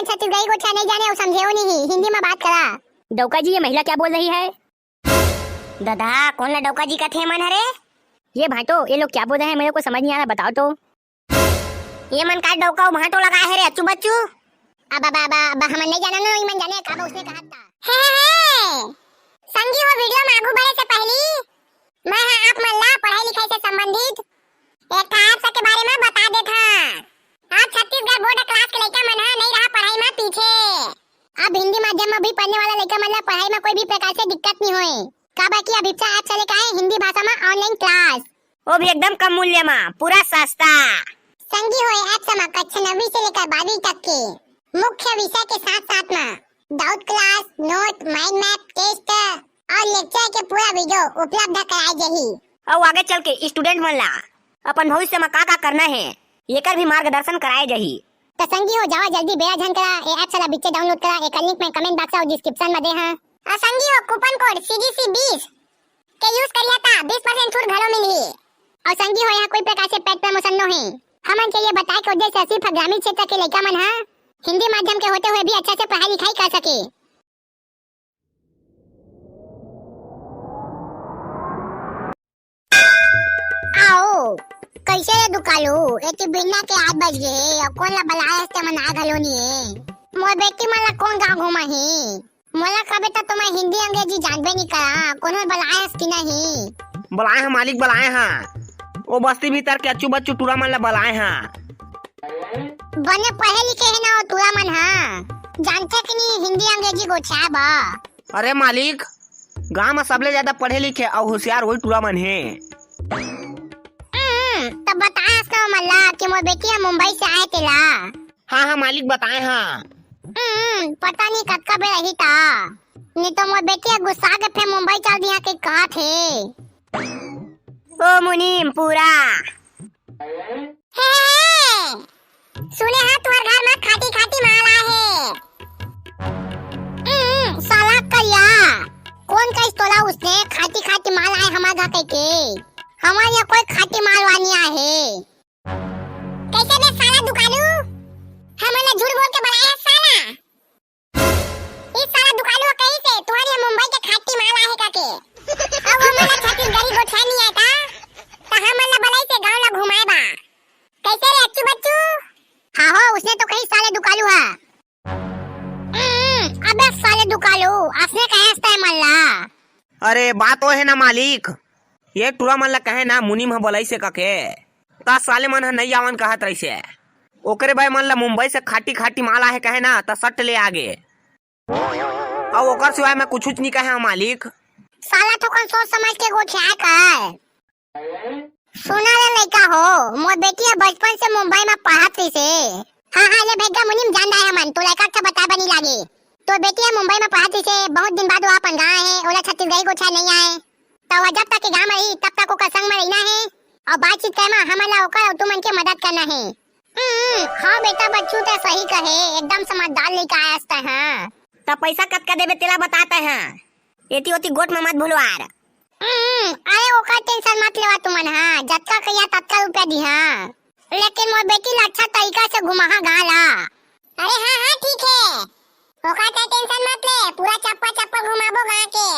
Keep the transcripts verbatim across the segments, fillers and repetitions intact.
छत्तीसगढ़ी गोठिया नहीं जाने, अउ समझेव नहीं, हिंदी में बात करा। डौका जी, ये महिला क्या बोल रही है? ददा, कोन ला डौका जी कथे मन हरे? ये भांटो, ये लोग क्या बोल रहे हैं, मेरे को समझ नहीं आ रहा, बताओ तो। ये मन का डौका अउ भांटो लगाए हे रे अच्चू बच्चू? अब, अब, अब, अब हमन नहीं जानन, ये मन जाने का उसने कहा था। हे, हे, हे। संगी हो, वीडियो में आगू बढ़े से पहली मैं हा आप मन ला पढ़ाई लिखाई से संबंधित एक ठा apps के बारे में बता देत हां। अब छत्तीसगढ़ बोर्ड क्लास के लइका मन हा नहीं रहा पढ़ाई में पीछे। अब हिंदी माध्यम में भी पढ़ने वाला लइका मन ला पढ़ाई में कोई भी प्रकार से दिक्कत नहीं होए, काबर कि अब इच्छा ऐप चले का है हिंदी भाषा में ऑनलाइन क्लास, वो भी एकदम कम मूल्य में, पूरा सस्ता। संगी हो, ऐप में कक्षा नौवीं से लेकर बारहवीं तक के मुख्य विषय के साथ साथ में doubt class, note, mind map, test और लेक्चर के पूरा वीडियो उपलब्ध कराए जाही। अउ आगे चल के स्टूडेंट मन ला अपन भविष्य में का का करना है, एकर भी मार्गदर्शन कराए जाही। त संगी हो, जावा जल्दी बेरा झन करा, ये ऐप ला बिच्चे डाउनलोड करा, एकर लिंक मैं कमेंट बॉक्स अउ डिस्क्रिप्शन में दे हां। अउ संगी हो, कूपन कोड सीजीसी बीस के यूज़ करिहा त बीस परसेंट छूट घलो मिलही। अउ संगी हो, यहाँ कोई प्रकार से पेड प्रमोशन नो हे। हमन के ये बताए के उद्देश्य सिर्फ ग्रामीण क्षेत्र के लइका मन हा हिंदी माध्यम के होते हुए भी अच्छा से पढ़ाई लिखाई कर सके। आओ, कैसे रे दुकालू? एती बिहनिया के आठ बज गे हे, अउ कोन ला बलाए हस ते मन आए घलो नी हे। मोर बेटी मन ला कोन गाँव घुमाही? मोला कबे त तुमन हिंदी अंग्रेजी जानबे नी करा, कोनो बलाए हस कि नहीं? बलाए हां मालिक, बलाए हां। ओ बस्ती भीतर के अच्चू बच्चू टूरा मन ला बलाए हां। बने पढ़े लिखे हे ना ओ टूरा मन हा, जानथे कि नहीं हिंदी अंग्रेजी गोठियाए बा? अरे मालिक, गांव में सबले ज्यादा पढ़े लिखे अउ होशियार वही टूरा मन हे। हम्म, तब बताए हस ना ओमन ला कि मोर बेटी ह मुंबई से आए तेला। हां, हां मालिक, बताए हां। हम्म, पता नहीं कतका बेर रही ता। नहीं तो मोर बेटी ह गुस्सा के फेर मुंबई चल दिया के कहत हे। ओ मुनीम पूरा। हे, हे, हे। सुने हा तुहर घर में खाटी खाटी माल आए हे। हम्म, साला करिया। कोन कहिस तोला उसने खाटी खाटी माल आए हमार घर कहिके? हमार यहाँ कोई खाटी माल वानी आए हे। कैसे बे साला दुकालू? हमन ला झूठ बोल के बलाए हस साला। ई साला दुकालू कहिस हे, तुहर ये मुंबई के खाटी माल आहे का के? अब हमन ला छत्तीसगढ़ी गोठिया नहीं आए ता, त हमन ला बलाइस हे गाँव ला घुमाए बा। कैसे रे अच्चू बच्चू? हाँ हो, उसने तो कहिस साले दुकालू हा। हम्म, अबे साले दुकालू, असने कहे हस तैं मन ला। अरे, बात ओ हे ना मालिक, ये टूरा मन ला कहे ना मुनीम ह बलाइस हे कके, त साले मन ह नइ आवन कहत रहिसे। ओकरे बर मन ला मुंबई से खाटी खाटी माल आहे कहे ना, त सट ले आगे। अउ ओकर सिवाय मैं कुछुच नइ कहे हंव मालिक। साला थोकन सोच समझ के गोठियाए कर। सुना रे लइका हो, मोर बेटी ह बचपन से मुंबई म पढ़त रहिसे। हाँ, हाँ, ले भैया मुनीम जान डारे हमन, तो लइका अच्छा बताए बर नइ लागे। तोर बेटी ह मुंबई म पढ़त रहिसे, बहुत दिन बाद वो अपन गाँव आए हे, ओला छत्तीसगढ़ी गोठिया नइ आए। त वो जब तक के गाँव म रही, तब तक ओकर संग म रहिना हे, अउ बातचीत करे म हमन ला ओकर अउ तुमन के मदद करना हे। हम्म, हाँ बेटा बच्चू, तैं सही कहे, एकदम समझदार लइका आयस तैं, हाँ। त पइसा कतका देबे तेला बता तैं, हाँ। एती ओती गोठ म मत भुलवार। हम्म, अरे ओकर tension मत लेवा तुमन, हाँ, जतका कहिया ततका रुपया दिहा, लेकिन मोर बेटी ला अच्छा तरीका से घुमाहा गाँव ला। अरे हाँ, हाँ, ठीक हे, ओकर तैं tension मत ले, पूरा चप्पा चप्पा घुमाबो गाँव के।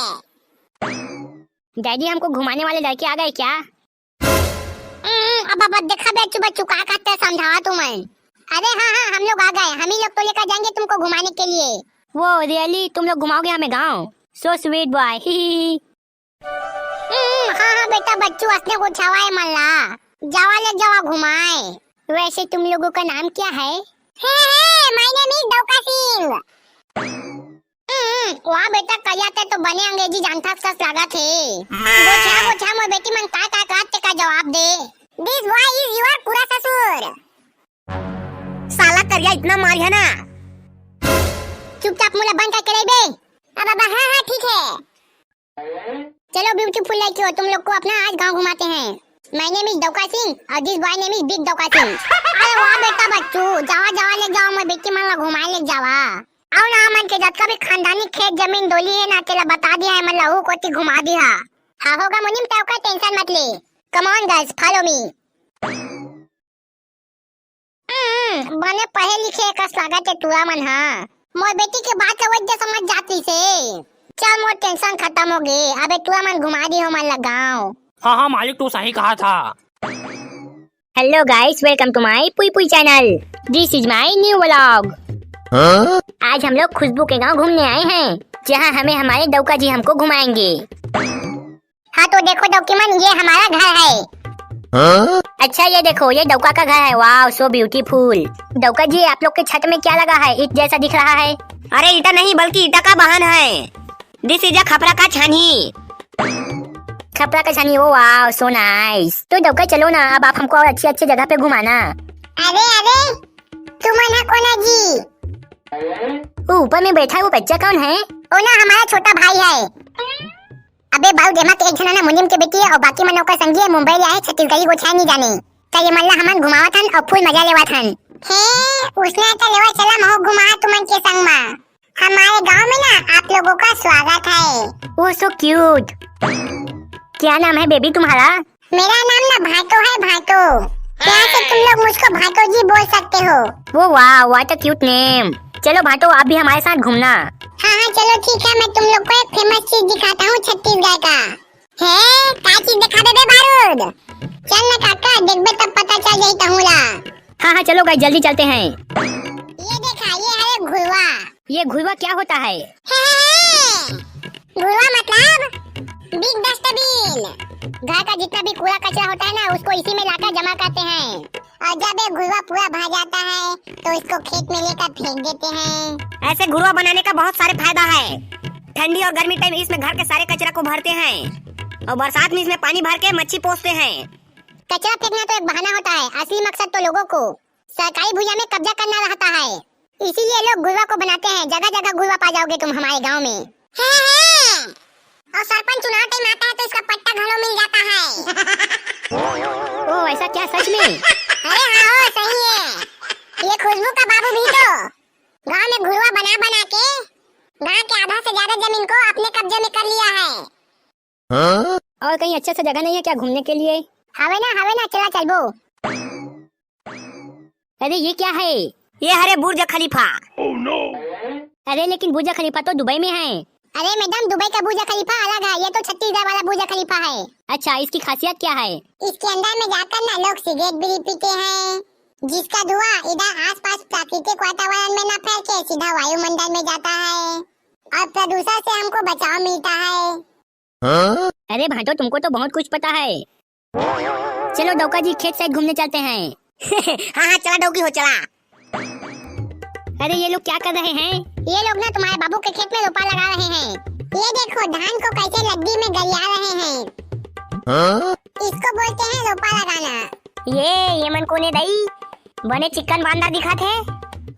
डैडी, हमको घुमाने वाले लड़के आ गए क्या? हम्म, अब, अब देखा बे, अच्चू बच्चू का कहते समझावा तुमन। अरे हाँ, हाँ, हम लोग आ गए, हम ही लोग तो लेकर जाएंगे तुमको घुमाने के लिए। वो really, तुम लोग घुमाओगे हमें गाँव? So sweet boy, ही, ही, ही। हम्म, हाँ, हाँ, बेटा बच्चू, असने गोठियावा ए मन ला। जावा ले जावा घुमाए। वैसे तुम लोगों का नाम क्या है? हे, हे, my name is डौका सिंह। हम्म, वाह बेटा, करिया तैं तो बने अंग्रेजी जानथस कस लागत हे। गोठिया, गोठिया, मोर बेटी मन का, का कहत हे तेकर जवाब दे। This boy is your पूरा ससुर। साला करिया इतना मारिहा ना। चुपचाप मुंह ला बंद करके रहिबे। अब, अब, हाँ, हाँ, ठीक हे। चलो beautiful लड़कियों, तुम लोग को अपना आज गांव घुमाते हैं। My name is डौका सिंह और this boy name is big डौका Singh. अरे वाह बेटा बच्चू, जावा जावा ले जावा, मोर बेटी मन ला घुमाए ले जावा। अउ ना हमन के जतका भी खानदानी खेत जमीन डोली हे ना, तेला बता दिया हे, हमन ला ओहू कोती घुमा दिहा। हाँ होगा मुनीम, तैं ओकर tension मत ले। Come on girls, follow me। हम्म, बने पढ़े लिखे कस लागत हे टूरा मन हा। मोर बेटी के बात ल वैद्य समझ जाती से। चल, मोर टेंशन खत्म हो गे। अबे टूरा मन घुमा दी हो मन ला गाँव। हाँ, हाँ, मालिक, तू सही कहा था। Hello guys, welcome to my पुई पुई channel. This is my new vlog. हाँ? आज हम लोग खुशबू के गांव घूमने आए हैं, जहां हमें हमारे डौका जी हमको घुमाएंगे। हाँ, तो देखो डौकी मन, ये हमारा घर है। हाँ? अच्छा, ये देखो, ये डौका का घर है। Wow, so beautiful. डौका जी, आप लोग के छत में क्या लगा है? ईंट जैसा दिख रहा है। अरे, ईंटा नहीं, बल्कि ईंटा का बाहन है। This is a खपरा का छानी। खपरा का छानी, ओ wow, so nice. तो डौका, चलो ना, अब आप हमको और अच्छी अच्छी जगह पे घुमाना। अरे, अरे, तुमन हा कोन हा जी? वो ऊपर में बैठा है, वो बच्चा कौन है? वो ना हमारा छोटा भाई है। अबे बाऊ, देमा के एक झन ना मुनीम के बेटी है और बाकी मन ओकर संगी है, मुंबई ले आए, छत्तीसगढ़ी गोठिया नहीं जाने। त ये मन ला हमन घुमावत हन और full मजा लेवत हन। हे, उसने तो लेवा चला महू घुमा तुमन के संग मा। हमारे गांव में ना आप लोगों का स्वागत है। वो so cute. क्या नाम है बेबी तुम्हारा? मेरा नाम ना भाटो है, भाटो। यहाँ से तुम लोग मुझको भाटो जी बोल सकते हो। वो वाह, what a cute name. चलो भाटो, आप भी हमारे साथ घूमना। हाँ, हाँ, चलो ठीक है, मैं तुम लोग को एक famous चीज दिखाता हूँ छत्तीसगढ़ का। हे, का चीज दिखा दे बे बारूद? चल ना काका, देखबे तब पता चल जाई तहूँ ला। हाँ, हाँ, चलो guys, जल्दी चलते हैं। ये देखा, ये है घुरवा। ये घुरवा क्या होता है? हे, हे, हे, घुरवा मतलब big dustbin। घर का जितना भी कूड़ा कचरा होता है ना, उसको इसी में लाकर जमा करते हैं। और जब ये घुरवा पूरा भर जाता है, तो इसको खेत में लेकर फेंक देते हैं। ऐसे घुरवा बनाने का बहुत सारे फायदा है। ठंडी और गर्मी टाइम इसमें घर के सारे कचरा को भरते हैं और बरसात में इसमें पानी भर के मच्छी पोसते हैं। कचरा फेंकना तो एक बहाना होता है, असली मकसद तो लोगों को सरकारी भुइयां में कब्जा करना रहता है, इसीलिए लोग घुरवा को बनाते हैं। जगह जगह घुरवा पा जाओगे तुम हमारे गांव में। हैं, हैं। और सरपंच चुनाव टाइम आता है तो इसका पट्टा घलो मिल जाता है। ओ, ऐसा क्या सच में? अरे हाँ, ओ, सही है। ये खुशबू का बाबू भी तो गांव में घुरवा बना बना के गांव के आधा से ज्यादा जमीन को अपने कब्जे में कर लिया है। हाँ? और कहीं अच्छा सा जगह नहीं है क्या घूमने के लिए? हवे ना, हवे ना, चला चलबो। अरे ये क्या है? ये हरे बुर्ज खलीफा। अरे लेकिन बुर्ज खलीफा तो दुबई में है। अरे मैडम, दुबई का बुर्ज खलीफा अलग है, ये तो छत्तीसगढ़ वाला बुर्ज खलीफा है। अच्छा, इसकी खासियत क्या है? इसके अंदर में जाकर ना लोग सिगरेट बीड़ी पीते हैं, जिसका धुआं इधर आसपास प्राकृतिक वातावरण में ना फैल के सीधा वायुमंडल में जाता है और प्रदूषण से हमको बचाव मिलता है। अरे भाटो, तुमको तो बहुत कुछ पता है। चलो डौका जी, खेत साइड घूमने चलते हैं। हाँ, हाँ, चला डौकी हो, चला। अरे ये लोग क्या कर रहे हैं? ये लोग ना तुम्हारे बाबू के खेत में रोपा लगा रहे हैं। ये देखो धान को कैसे लद्दी में गरिया रहे हैं। इसको बोलते हैं रोपा लगाना। ये, ये मन कोने दई? बने चिक्कन बांदा दिखत हे।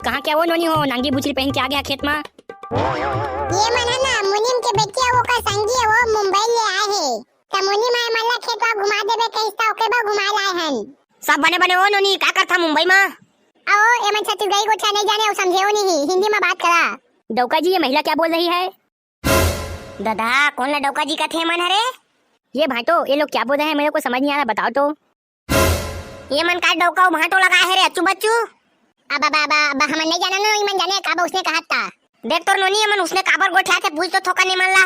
कहाँ क्या वो नोनी हो, नांगी बुचरी पहन के आ गया खेत मा। ये मन है ना मुनीम के बेटिया, वो का संगी है, वो मुंबई ले आए हैं। त मुनीम आए मन ला खेत मा घुमा देबे कहिस त ओके बर घुमा लाए हन। सब बने बने ओ नोनी, का करथा मुंबई मा? आओ, ये मन छत्तीसगढ़ी गोठिया नहीं जाने, वो समझे हो नहीं, हिंदी मा बात करा। डौका जी, ये महिला क्या बोल रही है? ददा, कोन ला डौका जी कथे मन हरे? ये भाटो, ये लोग क्या बोल रहे हैं, मेरे को समझ नहीं आ रहा, बताओ तो। ये मन का डौका भाटो लगा है रे, अच्चू बच्चू? अब, अब, अब, अब हमन नहीं जाना ना, ये मन जाने काबर उसने कहा था। देख तोर नोनी, ये मन उसने काबर गोठिया थे, पूछ तो थोका नहीं मन ला।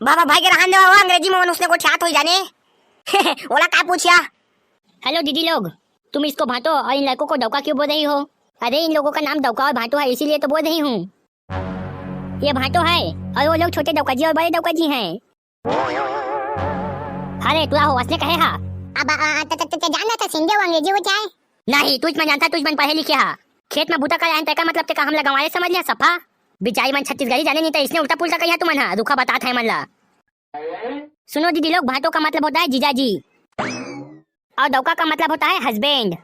बाबा भाई के रहन दे बाबा, अंग्रेजी में मन उसने गोठियात होई जाने। ओला का पूछिया? हेलो दीदी लोग, तुम इसको भाटो और इन लड़कों को डौका क्यों बोल रही हो? अरे इन लोगों का नाम डौका और भाटो है, इसीलिए तो बोल रही हूँ। ये भाटो है और वो लोग छोटे डौका जी और बड़े डौका जी हैं। अरे टूरा हो, असने कहे हा। अब, आ, आ, त, त, त, त, जान रहा था सिंधे वो अंग्रेजी वो क्या है? नहीं, तुझ मन जानता, तुझ मन पढ़े लिखे हा। खेत में बूता कर आयन तेका मतलब तेका हम लगावाले समझ लिया सफा। बिचारी मन छत्तीसगढ़ी जाने नहीं तो इसने उल्टा पुल्टा कहिया तुमन हा, रुखा बतात है मन ला। सुनो दीदी लोग, भाटो का मतलब होता है जीजा जी और डौका का मतलब होता है हस्बैंड।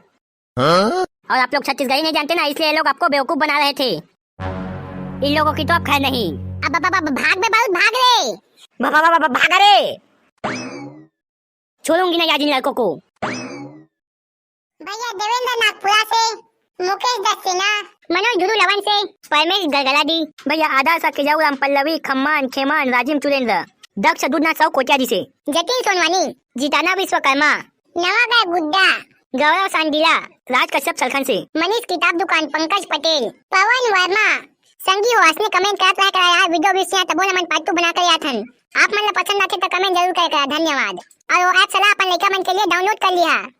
हाँ? और आप लोग छत्तीसगढ़ी नहीं जानते ना, इसलिए ये लोग आपको बेवकूफ बना रहे थे। इन लोगों की तो अब खैर नहीं। अब, अब, अब, अब भाग बे बारूद, भाग रे। ब-, ब-, ब-, ब-, भाग रे। छोड़ूंगी ना आज इन लड़कों को। भैया देवेंद्र नागपुरा से, मुकेश दस्सेना, मनोज धुरुलवन से, परमेश गलगलाडी। भैया आदर्श अकेजाऊ, राम पल्लवी, खम्मान, खेमान, राजिम चुरेंद्र, दक्ष दूधनाथ साहू कोट्यादी से, जतिन सोनवानी, जिताना विश्वकर्मा, नवागढ़ गुड्डा, गौरव सांडिला, राज कश्यप सलखन से। मनीष किताब दुकान, पंकज पटेल, पवन वर्मा। संगी हो, असने comment करत रहा करा यार, video भी सिया तबो हमन part two बना कर आथन। आप मन ला पसंद आथे त comment जरूर करे करा। धन्यवाद। और वो app सलाह अपन लइका मन के लिए download कर लिहा।